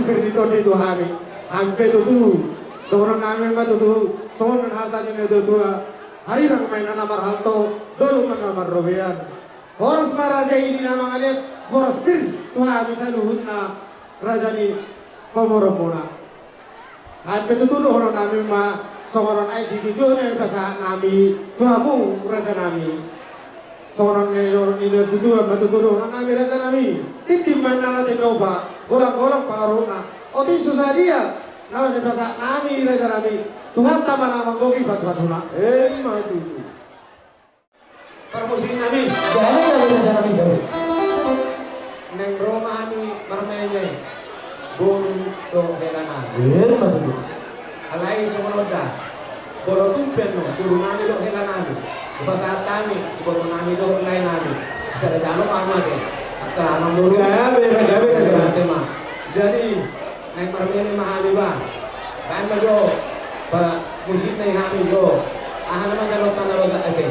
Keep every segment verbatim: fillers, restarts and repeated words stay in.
Pir ni tondi tu hami. Hami pe tutu, dohonon nami ma tutu, songon hata ni natuatua: Harirang ma inna na marhalto, dolok ma inna na marrobean. Horas ma raja i di na mangalean, horas pir tu hami saluhutna raja ni pamoruonmuna. Hami pe tutu dohonon nami ma songon on, ai sititi on na nipasahat nami tu hamu raja nami. Songon on na nidok ni natuatua ma tutu dohonon nami raja nami: Tintin ma inna na tinopa, golanggolang pangarahutna. Otik so sadia na nipasahat nami raja nami, Tuhanta ma na manggohi pasupasuna. Emma tutu. Parmusik nami. Gabe, gabe, gabe, gabe. Naeng ro ma hami marmeme boru dohot hela nami. Emma tutu. Alai songon on da, molo tung pe annon boru nami dohot hela nami, hupasahat hami iboto nami dohot lae nami, sisada jalo ma hamu ate. Angka amangboru. Gabe, gabe, gabe. Ate ma. Jadi, naeng marmeme ma hami ba. Baen ma jo, ba, musikna i hami jo. Aha nama galot tanah baga ate.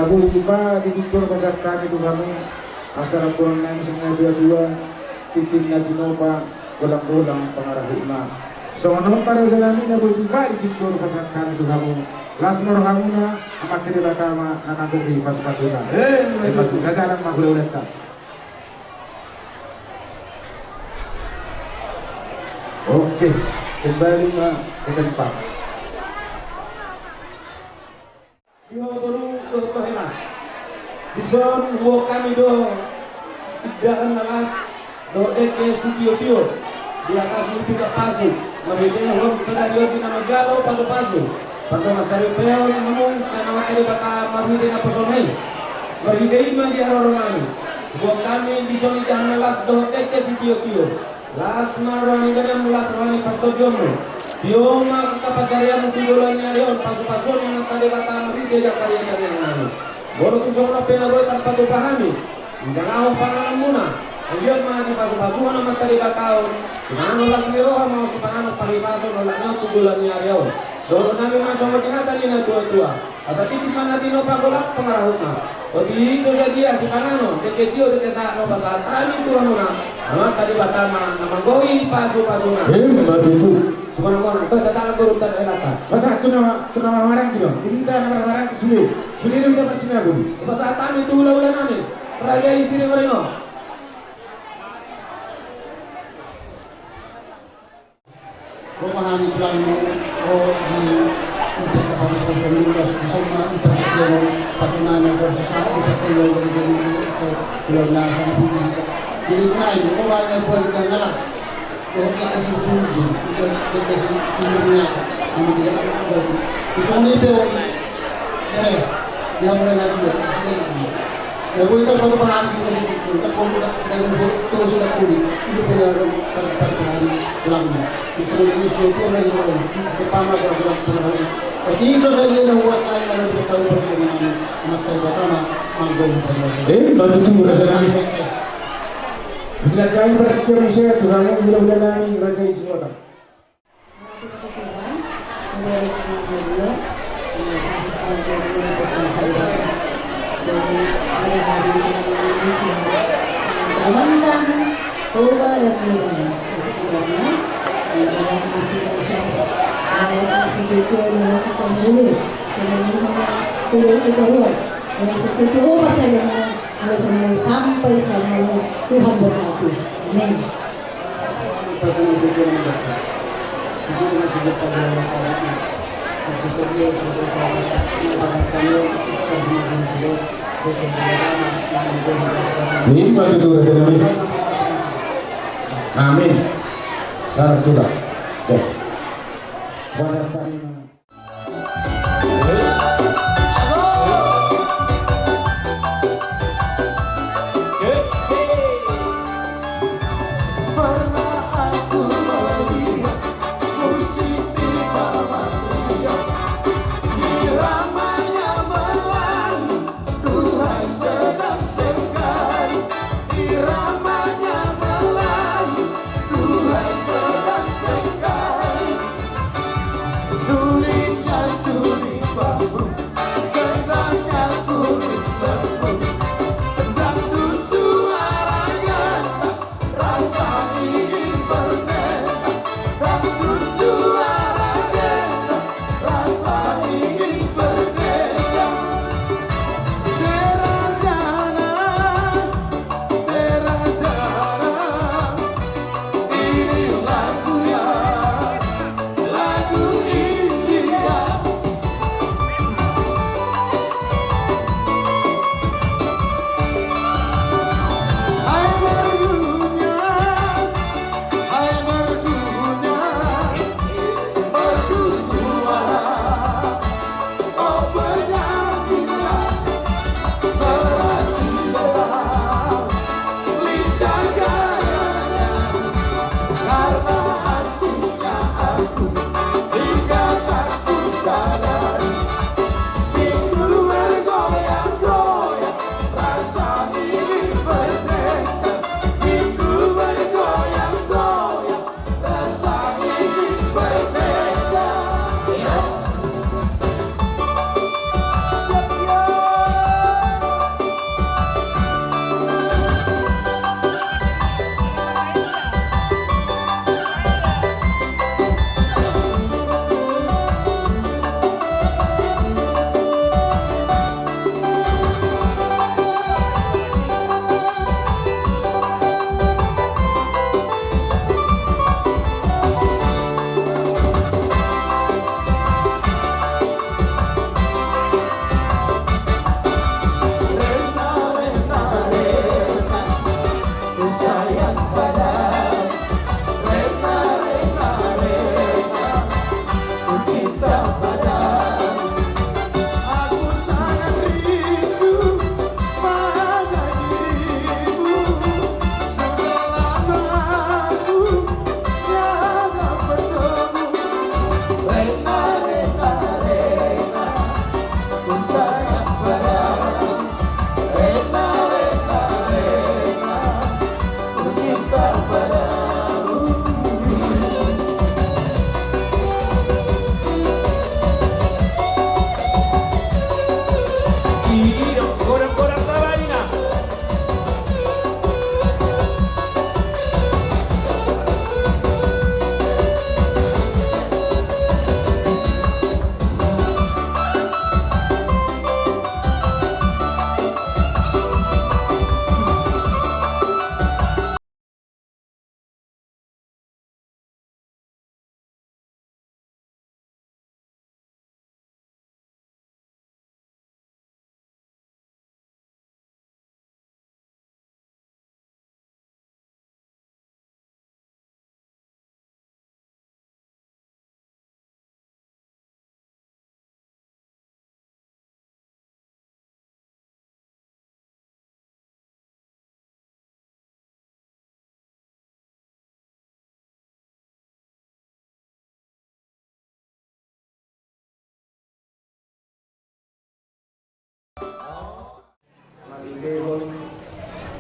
Boi tupa di tingki on hupasahat hami tu hamu, asa lam golang nami sian natuatua, tintin na tinopa, golang-golang pangarahutna. Songon on ma raja nami na boi tupa di tingki on hupasahat hami tu hamu. Las ma rohamuna, Amanta Debata ma na manggohi pasupasuna. Eh, eh, ma tutu. Jalang ma hulahulanta. Oke, kembali ma ke tempat. Di ho boru dohot hela. Dison huboan hami do indahan na las dohot dengke sitiotio di atas ni pinggan pasu, marhite na huboan sadari on di na manjalo pasupasu. Pardongan saripeon hamu sian Amanta Debata marhite naposona i. Marhite i ma di haroro nami, huboan hami dison indahan na las dohot dengke sitiotio. Las ma roha ni badanmu, las roha ni partondionmu. Tio ma angka pansarianmu tu joloan ni ari on, pasupasuon ni Amanta Debata marhite angka tangiang nami. Molo tung songon on pe na boi tarpatupa hami, nunga laho panganonmuna, anggiat ma dipasupasuhon Amanta Debata on sipanganon las ni roha, mangan sipanganon parimason olat ni on tu joloan ni ari on. Dohonon nami ma songon di hata ni natuatua. Asa tintin ma na tinopa, golang pangarahutna. Otik so sadia sipanganon, dengke tio, dengke sahat na hupasahat hami tu hamuna, Amanta Debata ma na manggohi pasupasuna. Emma tutu. Sumanang-manang, asa talang boru tanda helanta. Pasahat tu na, tu na marhahamaranggi do. Di hita na marhahamaranggi sude. Sude do hita marsinabung. Pasahat hami tu hulahula nami, Raja i Sirimarenon. Ro ma hami tulang, ro di, di pesta pamasoson, di pesta pamasoson, di pesta pamasoson, di pesta pamasoson. Jadi nai, ro ma hami buat ikan galas. Ro kita kasih bumbu, kita, kita kasih sumbernya. Ini dia, kita kasih. Tusuk ni pe. Ere, dia mulai lagi ya, sudah itu. Ya, gue tak tahu paham juga sih, tak tahu, tak tahu, tak tahu, sudah tahu. Itu benar, tak tahu paham, pulang. Itu sudah ini, sudah itu, orang yang orang, itu sudah paham, ada orang pernah. Tapi itu saya dia buat lain, ada tahu paham, maka pertama, manggung. Eh, batu tu, raja nami. Sudah kain berarti kami saya, Tuhan, mudah-mudahan nami, raja isi kota. Sampai semua Tuhan berkati. Amin. Amin. Amin. Salam juga. Puasa tadi.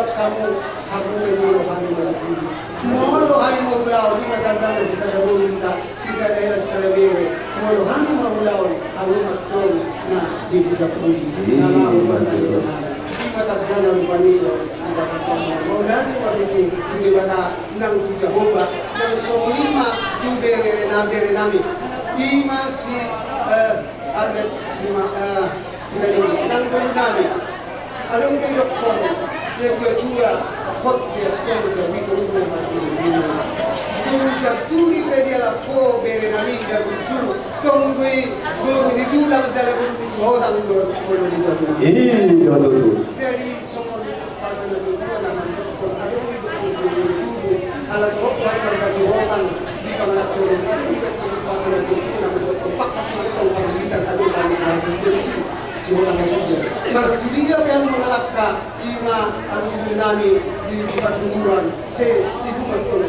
Hamu, hamu ma jolo hami marpudi. Molo hami marulaon, i ma tandana sisada boru hita, sisada hela, sisada bere. Molo hami marulaon, hamu ma antong na di pusat pudi. Iya, na laho betul. Marulaon hami. I ma tandana rupani do, di pusat pudi. Mauliate ma hita tu Debata, nang tu Jahowa, nang songon i ma tu bere na, bere nami. I ma si, eh, Albert, si ma, eh, Simaninggi, nang boru nami. Adong do idokkon natuatua, hot dia tong jabi tong do mati. Tu santuri pe dialap ho bere nami da bucu, tong do i boru ni tulang jala boru ni sihotang do, boru ni tulang. Iya, betul. Jadi songon pasa natuatua na mandokkon, adong do idokkon boru ni tubu, ala torop baen marga sihotang di pangarantoan, adong do idokkon pasa natuatua na mandokkon, pakat ma antong parbuditan, adong do i sihotang na suda. Martudia pe ahu mangalangka, i ma ahu nami di, di partuturan, sai i ma antong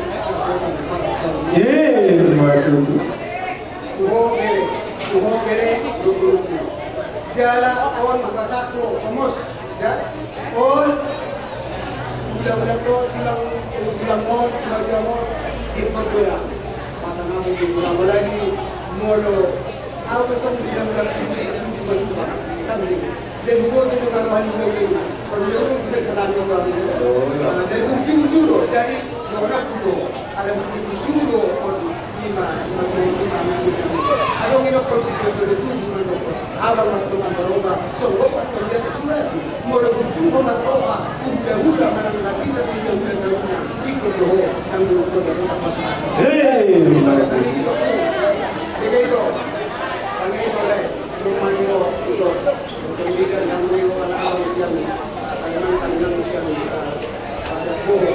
parsaoran. Iya, betul. Tu ho bere, tu ho bere, dohot-dohotku. Jala on ma pasahat ho, homos, ya. On, hulahula ho, tulang, tulang on, tulang on, ingkon do da. Pasahat ma ho, tulang, apalagi molo ahu pe tong di dalam, di dalam, di dalam, kan gitu. Jadi, huboto do na roha ni hulahula i. Parhulahula i sude, parhulahula i. Oh, iya. Nah, jadi, bucu-bucu do. Jadi, donganku do. Ala bucu-bucu do, on, i ma, i ma, i ma, i ma. Adong idokkon situatua, tutu, i ma dokkon. Abang ma antong ambaroba, songgop ma antong di atas batu. Molo bucu ho marroha tu hulahula manang na bisa tu hulahula saluhutna, ingkon do ho nang dohot dohot na pasu-pasu. Hei, marasa ni idokkon. Dege do. Dege do, le. Cuma io, io. Sendiri nang io, anak abang sian, anak mantan nang sian, anak boru,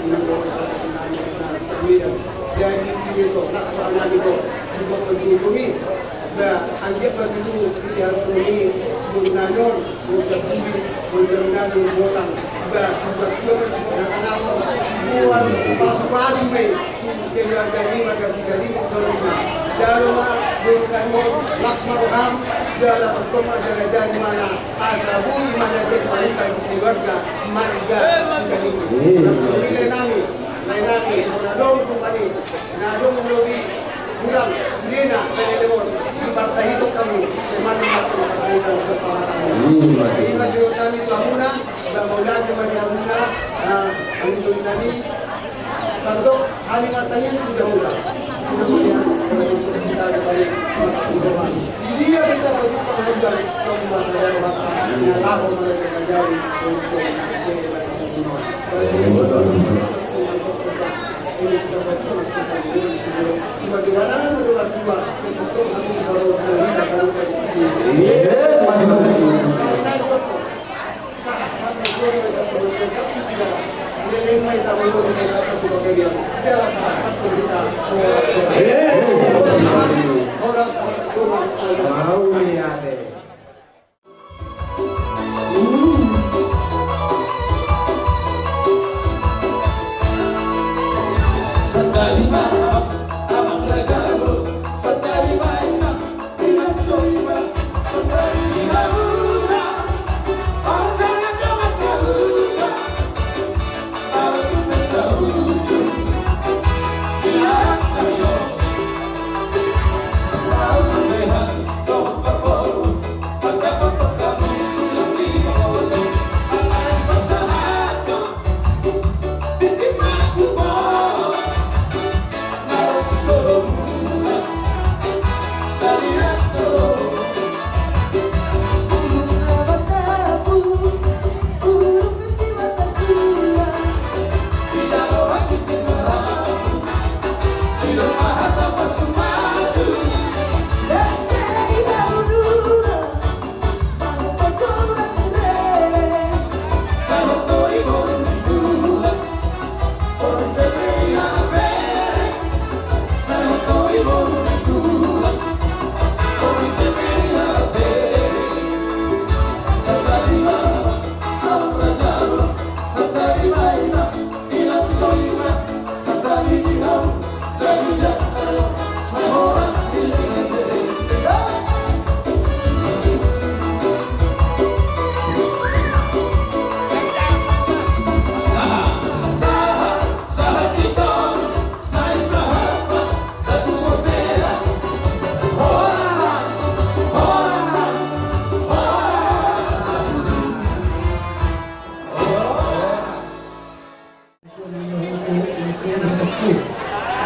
nang boru, nang sendiri. Jadi, ido do, las ma nami do, ido penjujumi. Ba, anggiat ma tutu, di haroro ni, boru nami on, boru Santuri, boru Jaminadu, boru Sihotang. Ba, sibuat tua, sibuat hasangapon, sibuat pasu-pasu, be. Tu keluarga ni marga Sigaringan saluhutna. Jalo ma boru nami on, las ma roham, jala tongtong ma jala jadi ma na, asa boi ma na jadi panutan di keluarga marga Sigaringan. Iya. Nang songon i lae nami, lae nami, molo adong rupani na adong lobi hurang, sudena, sai lewat, diparsahiton hamu, sai manang ma antong parsahiton sian pamatamu. Iya. I ma sihol nami tu hamuna, ba mauliate ma di hamuna, na, hami tolu nami, Sandok hami martangiang tu Jahowa. Tu Jahowa, ia, ia, ia, ia, ia, ia, ia, ia, di dia hita pajumpang haduan, tong ma sada rohanta, na laho manjajari, tong ma sada rohanta. Sahat-sahat ni jolo, sahat tu jolo, sahat tu jolo. Leleng ma hita mangolu, sahat tu bagarian. Jala sahat ma tu hita, horas, horas. Eh. Horas, horas. Mauliate. Sadari ma, amang raja, sadari ma.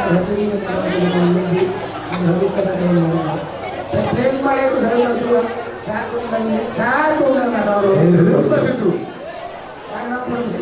Ala tadi mata mata di malam minggu, ada orang kata kata orang. Tapi yang paling aku selalu dua, satu kali satu nama orang. Eh, betul, betul. Karena belum sih.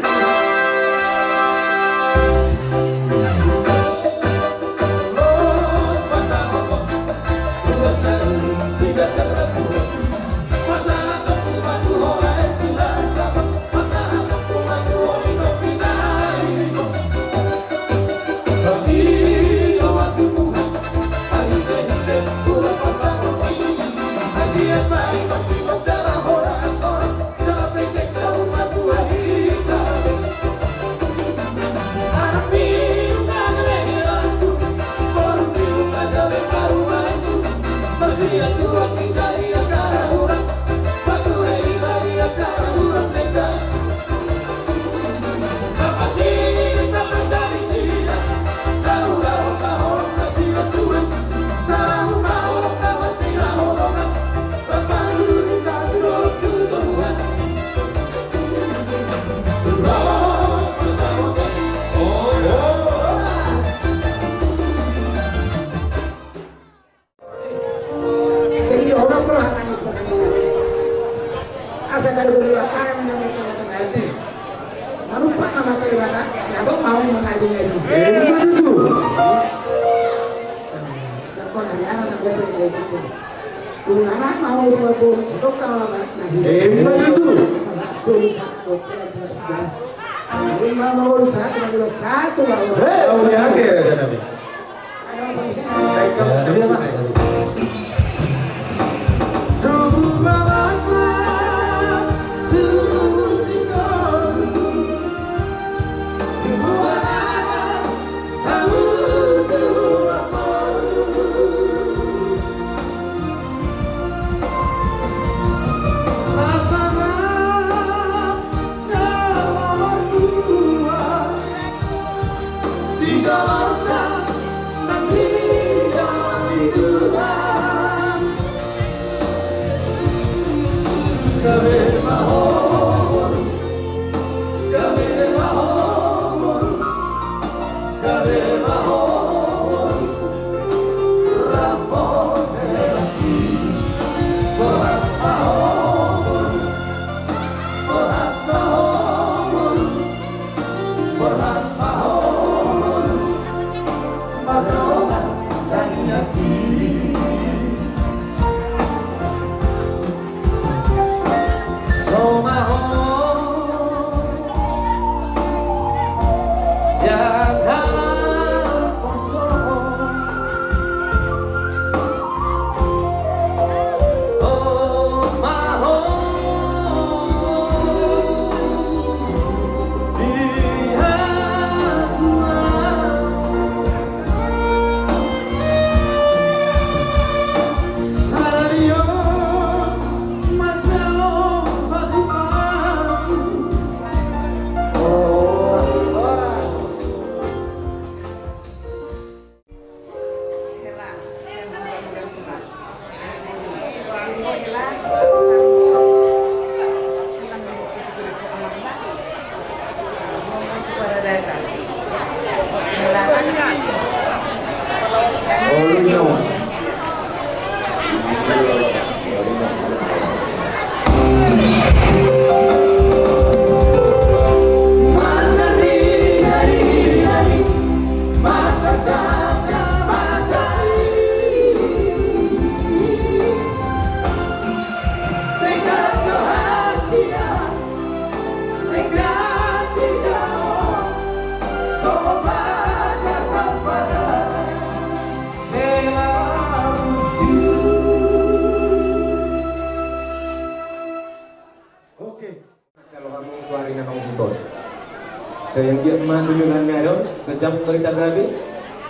Jadi dohonon ma hata ni pasangan. Asa kada berlaku karena mereka kata ganti. Manumpang nama terima kasih atau mau mengajari. Eh, betul. Kau dari anak aku berkata itu. Tulang mau dua boru, stok kalau anak. Eh, betul. Salah solusi. Lima mau satu, lima satu, Pak. Eh, oh, dia akhir ya, Nabi. Ada apa di sini? Baik, kamu, kamu sini. Oke. Jalo hamu tu ari na pangihuton. Sai anggiat ma tu joloan ni ari on, ganjang barita gabe,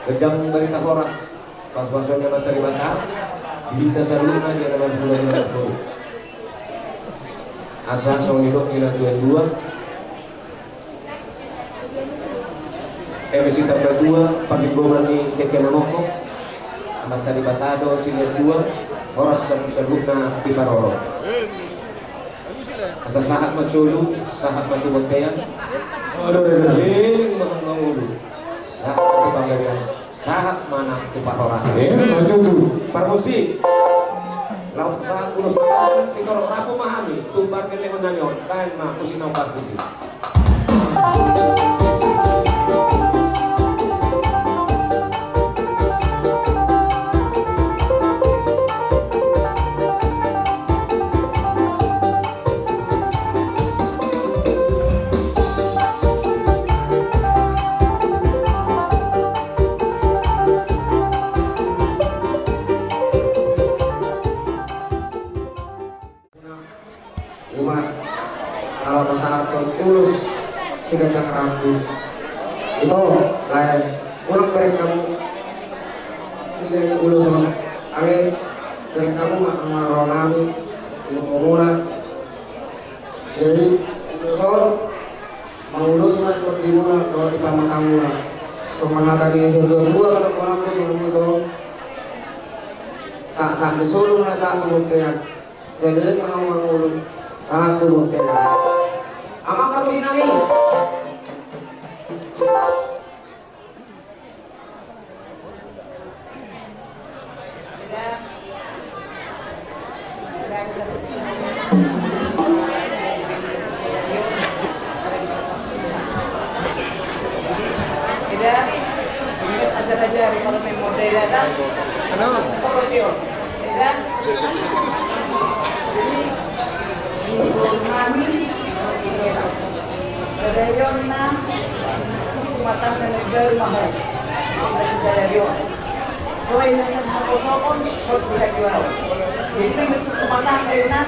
ganjang barita horas, pasupasu ni Amanta Debata di hita saluhutna di na marhula-hula. Asa songon nidok ni natuatua, eme sitamba tua, parlinggoman ni dengke na mokmok, Amanta Debata do silehon tua, horas saluhutna diparorot. Asa sahat ma solu, sahat ma tu bontean. Aduh, aduh, aduh. Leleng ma mangolu. Sahat tu panggabean, sahat ma nang tu parhorasan. Emma tutu. Parmusik. Laho sahat ulos, sitorop rambu ma hami tu pargellengon nami on, baen ma musik na parmusik. Ima, ala pasahathon ulos siganjang rambu. Ito, lae, unang bereng hamu nilai ni ulos on. Alai bereng hamu ma, ma roha nami, ibotomuna. Jadi ulos on maulosi ma di tondimuna dohot di pamatangmuna. Songon hata ni situa-tua ma dohononku tu hamu, ito. Sa, sa, di solu na sa tu bontean. Saleleng ma hamu mangolu, sahat tu bontean. Amang parmusik nami. Eda, eda, ajar-ajar, kalau memang eda, eda, eda. Jadi, di boru nami, di eda. Sadari on na, tu rumah tangga na baru ma ho. Sadari on. So, ina sa haposohon, hot di hati wau. Jadi, membentuk rumah tangga, ina,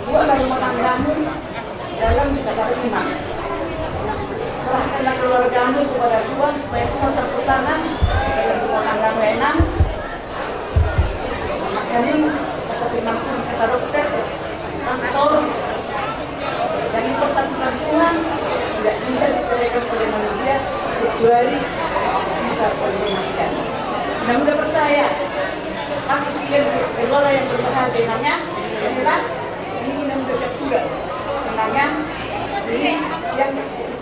buatlah rumah tanggamu dalam dasar iman. Serahkanlah keluargamu kepada Tuhan supaya Tuhan campur tangan dalam rumah tanggamu, Enang. Makanya kata firman Tuhan, kata dokter, pastor, yang dipersatukan Tuhan tidak bisa diceraikan oleh manusia kecuali bisa oleh kematian. Yang udah percaya, pasti kalian keluarga yang berbahagia, Enang ya. Ya, hebat. Ini Inang udah siap juga. Enang ya. Jadi, yang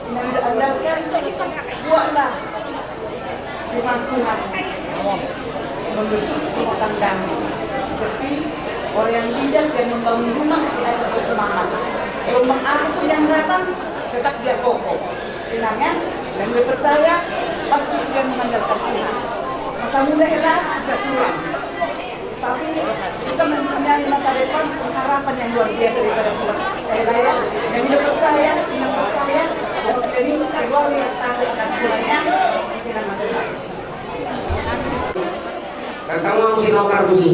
Inang udah andalkan, buatlah firman Tuhan membentuk rumah tanggamu seperti orang yang bijak yang membangun rumah di atas batu karang. Gelombang apa pun yang datang, tetap dia kokoh. Enang ya, dan gue percaya pasti dia mengandalkan Tuhan. Masa muda hebat, bisa suram. Tapi kita mempunyai masa depan, pengharapan yang luar biasa daripada Tuhan. Saya layak, yang dia percaya, yang percaya bahwa kita ini keluarga yang taat akan Tuhannya, kita akan Tuhan. Katamu aku si nokar busi.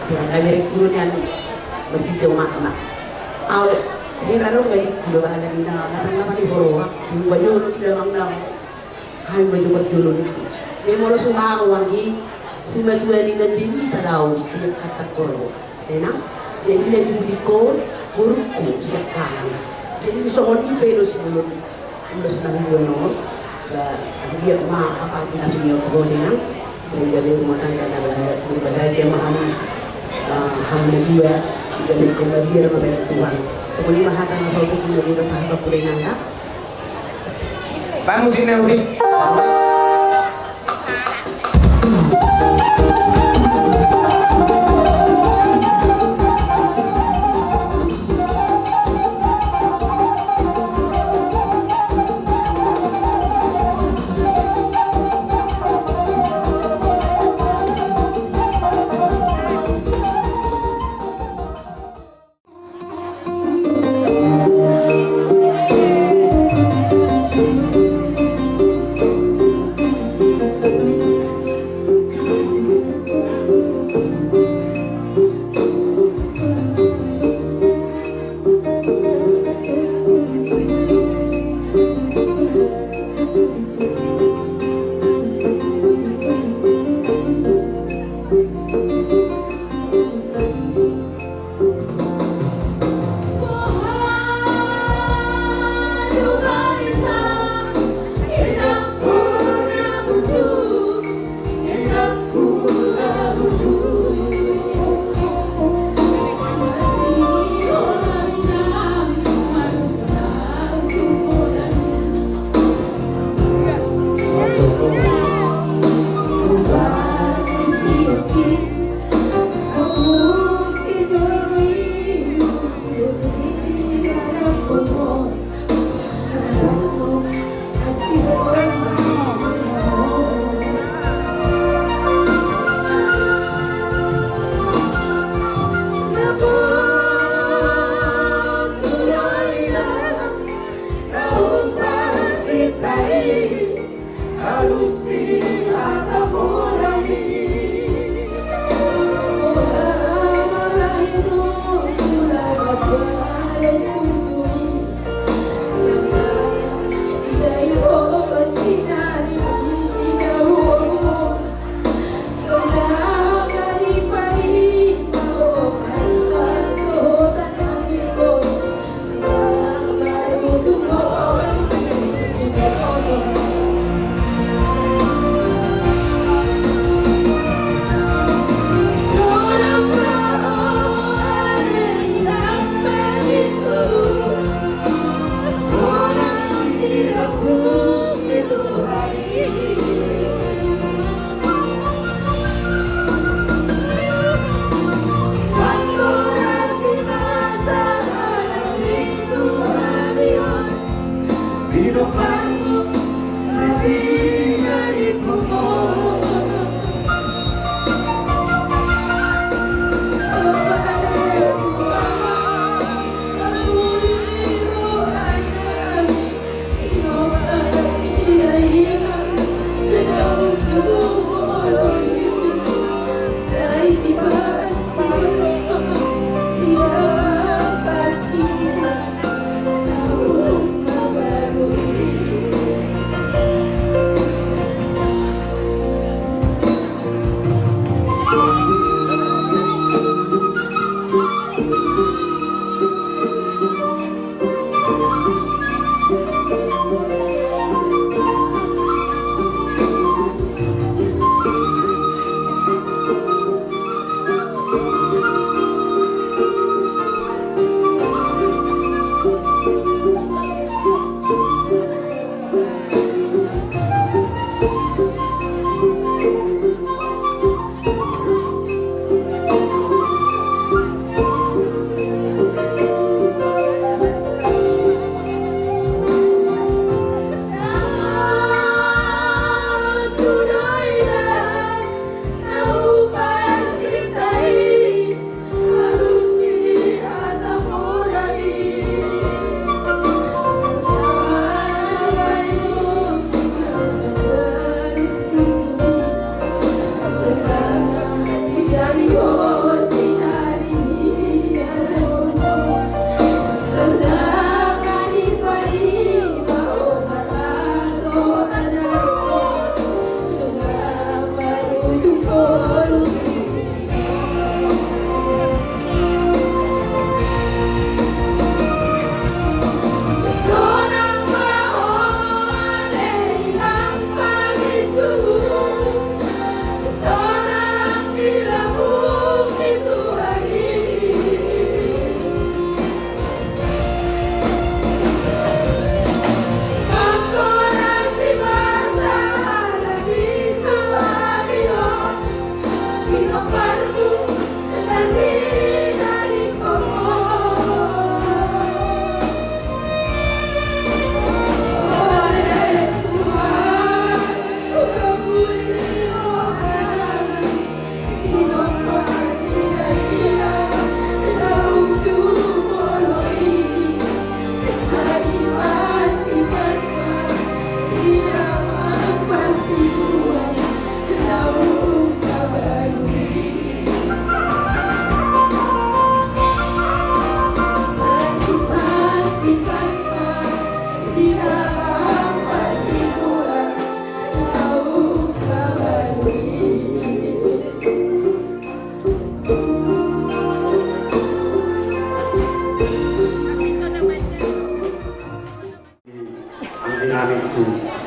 Tulang na berengku do nian, marhite omakna. Au, hera do nggak di tulang, bala ni na, na tangga tadi horo, ha. Di banyo lo tulang nang. Hai ma jo parjolo ningku. Jadi molo suha au anggi, simatua ni nandini tadao sian kata koro. Tenang. Jadi na dibudikon borungku sian kami. Jadi songon i pe do sebelum ulos na hudua on. Ba anggiat ma apa pinasu ni oto tenang. Sehingga di rumah tangga na baha-, berbahagia ma hamu. Ah, hamu dua. Jadi kau biar ma baen Tuhan. Songon i ma hata na saotik ni na biro sahat aku tenang. Vamos, Nelvi.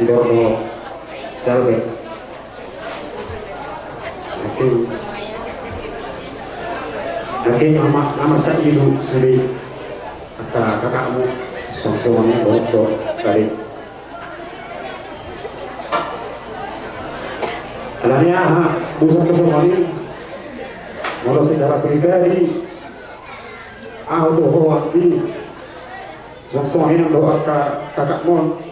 Jorgo Salbe. Nangkin, nangkin nama, nama sa ilu sude angka kakakmu, songon songon i dohot do, tadi. Alani aha, busan kesomali, molo secara pribadi, ahu tu ho anggi, songon songon i nang dohot angka kakakmu.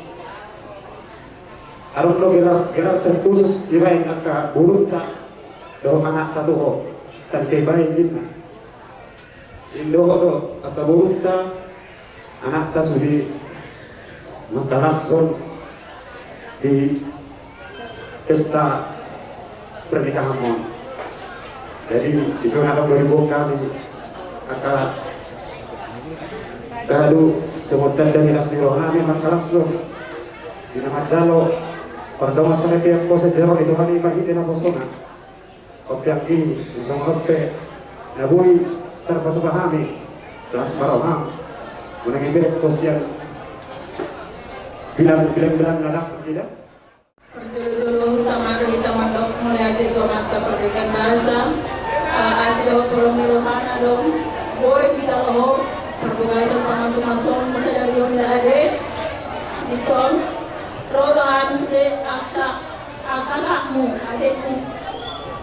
Adong do gelar, gelar terkhusus dibaen angka borunta dohot anakta tu ho, tangke baen ninna. Indohot do angka borunta, anakta sude mangkalashon di pesta pernikahanmon. Jadi, dison adong do diboan hami angka kado songon tanda ni las ni rohanami mangkalashon. Di na manjalo pardongansaripeon pe sian joro ni Tuhan i marhite naposona. Ope anggi, songon on pe na boi tarpatupa hami las ni roham. Unang dibereng pe sian bilang, bilang-bilang na dangka, tidak? Parjolo-jolo, tama do hita mandok mauliate tu Amanta Pardenggan Basa, ala asi dohot holong ni rohana do boi dijalo ho parbagason pamasu-masuonmu sadari on da ade. Dison ro do hami sude angka, angka kakakmu, adekmu,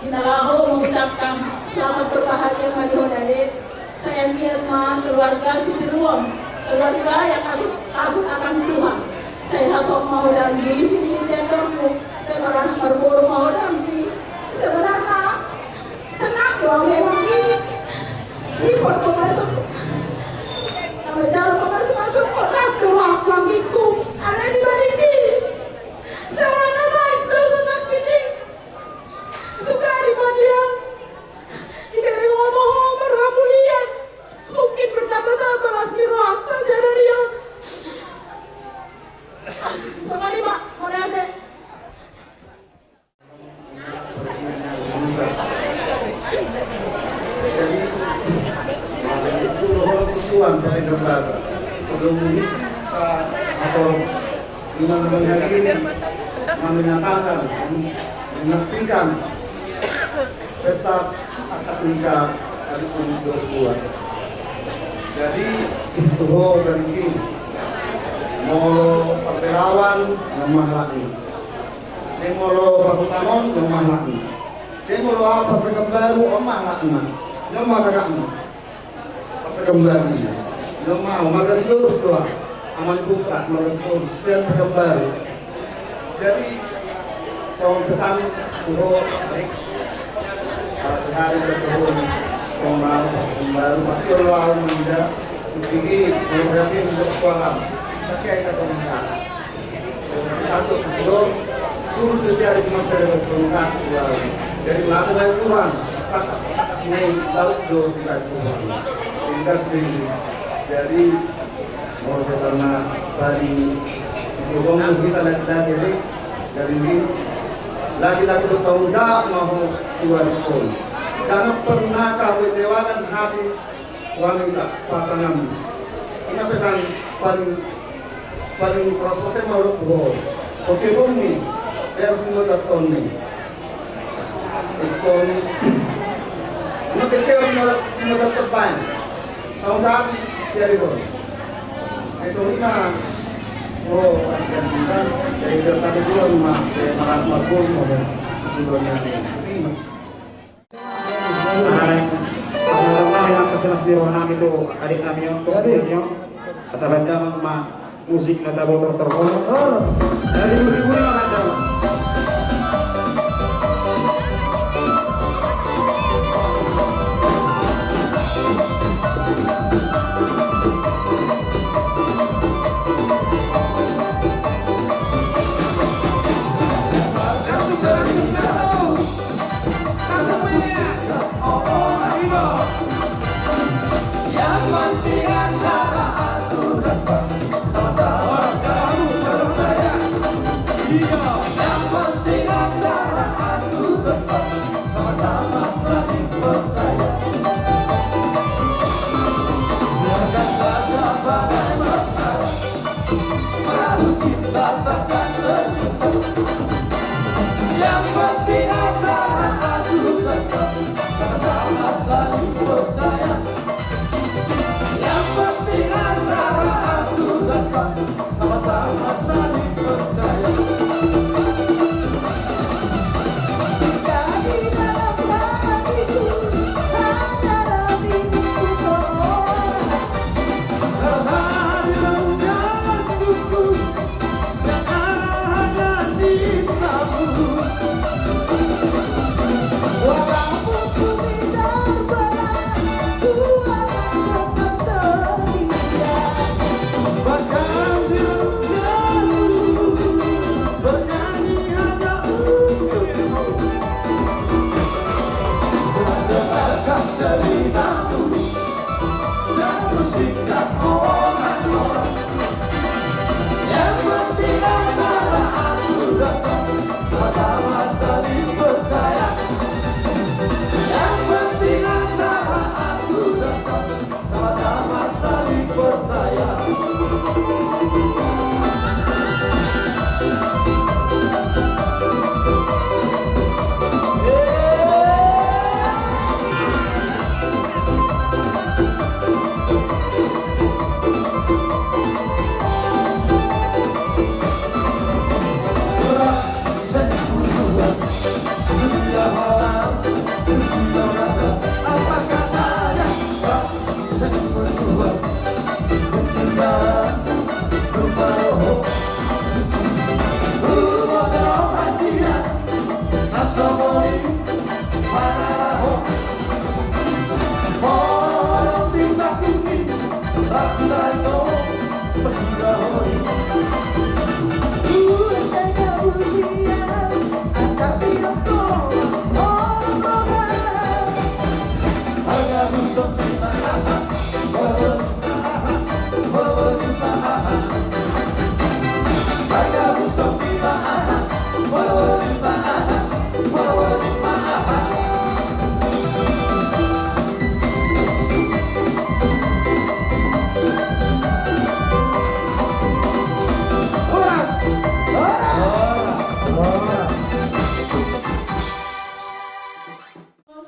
di na laho mengucapkan selamat berbahagia ma di ho da ade. Sai anggiat ma keluarga sitiruon, keluarga yang takut, takut akan Tuhan. Sai hatop ma ho da anggi di, di tendormu, sai baranak marboru ma ho da anggi. Sebenarna senang do au memang di, di pardongansaripeon. Na manjalo pamasu-masu, las do rohangku anggingku, alai di balik i sebenarna tangis do sonang pining. Sukari ma nian. Dibereng ho ma ho marhamulian. Mungkin bertambah-tambah las ni rohanta sadari on. Songon i ma, mauliate. Jadi, itu dohot tu Tuhan pakai bahasa. Kalau bumi, Pak, atau di mana menghadiri, menyatakan, menyaksikan pesta akad nikah adikku si Joshua. Jadi, tu ho dari tim, molo parberaon, nama halakna. Dia molo parhutang on, nama halakna. Dia molo apa, Pekanbaru, nama halakna. Nama kakakna. Pekanbaru. Nama, marga Sitorus tu, Amang ni Putra, marga Sitorus, sian Pekanbaru. Jadi, songon pesan tu ho, Rik. Ala sihari tu ho, songon au, Pekanbaru, pasti olo au mangida, tu pigi, molo yakin, untuk suara. Tapi aida komentar. Satu, satu, suruh sosial itu mampir berkomunikasi dua. Jadi, mauliate ma di Tuhan, sakat, sakat main, saut do di Tuhan. Ringkas ini. Jadi, molo pesan na paling, di Tuhan, kita laki-laki, jadi, jadi ini, laki-laki bertanggung jawab mau keluar pun. Jangan pernah kau kecewakan hati wanita, pasanganmu. Ini pesan paling, paling seratus persen ma hudok tu ho. Oke, bung ni, biar semua taton ni. Ikon, ini kecil semua, semua taton. Tahu tak, siapa ikon? Eh, sorry, ma. Oh, kan, kan, saya udah kata dulu, ma. Saya marah, marah, marah, marah. Ini, ma. Ai, ala nami, angka silas ni roha nami tu adik nami on, tu adik nami on. Asa baen damang ma musik na taboto tortor. Oh. Jadi buri-buri ma baen damang. Saling percaya. Yang penting antara aku dan kau sama-sama saling percaya. Jika di dalam hatiku hanya dirimu seorang. Terharu jantungku yang ada cintamu. Walaupun bumi terbelah, ku akan tetap setia. Bahkan di dalam bernyanyi hanya untukmu. Jangan dengarkan ceritamu. Jangan musik dan omongan orang. Yang penting antara aku dan kau sama-sama saling percaya. Yang penting antara aku dan kau sama-sama saling percaya.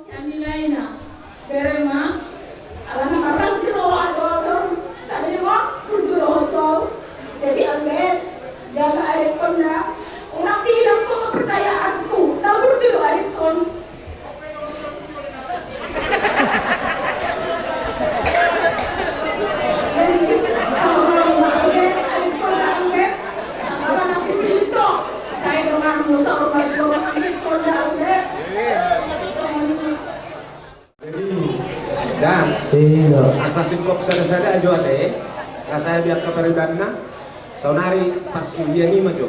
Sian nilaina, bereng ma, alana marras di roha do au, sada di roha, burju do au tu au. Jadi Albert, jaga adingkonda, unang dihilang ho kepercayaanku, na burju do adingkon. Jadi, au ro ma Albert, adingkonda Albert, sangkala na pipilitho, sai donganmu saur matua adingkonda Albert. Jadi, da. Iya. Asa singkop sada-sada jo ate. Asa biar kaparibanna. Saonari parsuhian i ma jo.